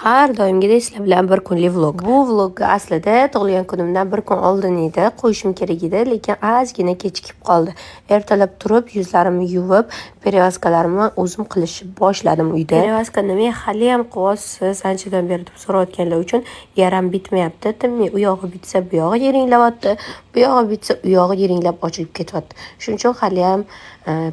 Har doimgidek sizlar bilan bir kunlik vlog. Bu vlogga aslida tug'ilgan kunimdan bir kun oldin edi, qo'yishim kerak edi, lekin ozgina kechikib qoldi. Ertalab turib, yuzlarimni yuvib, перевязка larimni o'zim qilishni boshladim uyda. Перевязка nimaga haliyam qilyapsiz anchadan beri deb so'rayotganlar uchun yaram bitmayapti. Tinmay u yog'i bitsa, bu yog'i yiringlayapti, bu yog'i bitsa, u yog'i yiringlab ochilib ketyapti. Shuning uchun haliyam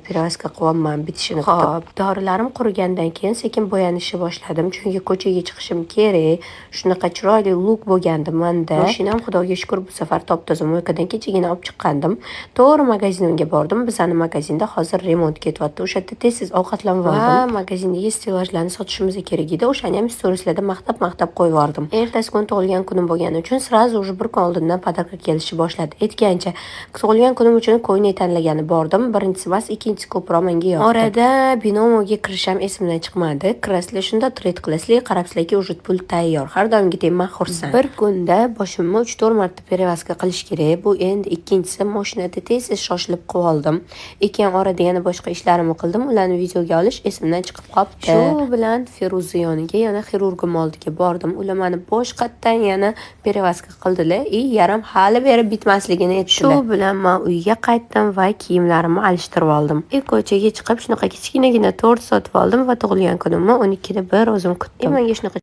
перевязка qilyapman bitishini kutib. Xo'p, dorilarim qurigandan keyin sekin bo'yanishni boshladim, chunki ko'chaga chiqishim kerak. Shunaqa chiroyli лук bo'lgandi manda. Mashinam, Xudoga shukur, bu safar top-toza, мойка dan kechagina olib chiqqandim. To'g'ri magazinimga bordim. Bizani magazinda hozir remont ketyapti. O'sha yerda tez-tez ovqatlanib oldim. Va magazindagi stellajlarni sotishimiz kerak edi. O'shani ham storieslarda maqtab-maqtab qo'yib yubordim. Ertasi kun tug'ilgan kunim bo'lgani uchun сразу уже bir kun oldindan подарка kelishni boshladi. Aytgancha, tug'ilgan kunim uchun ko'ylak tanlagani bordim. Birinchisi emas, ikkinchisi ko'proq menga yoqdi. Orada Binomoga kirish ham esimdan chiqmadi. Kirasizlar, shunda trade qilasizlar, qarabsizlarki, уже pul tayyor. Har doimgidek man xursand. Bir kunda boshimni 3-4 marta перевязка qilish kerak. Bu endi ikkinchisi, mashinada tez-tez shoshilib qilib oldim. Keyin orada yana boshqa ishlarimni qildim. Ularni videoga olish esimdan chiqib qolibdi. Shu bilan Feruza yoniga, yana xirurgim oldiga bordim. Ular meni boshqatdan yana перевязка qildilar и yaram hali beri bitmasligini aytdilar. Shu bilan man uyga qaytdim va kiyimlarimni alishtirib oldim. И ko'chaga chiqib, shunaqa kichkinagina tort sotib oldim va tug'ilgan kunimni 12da bir o'zim kutdim. Menga shunaqa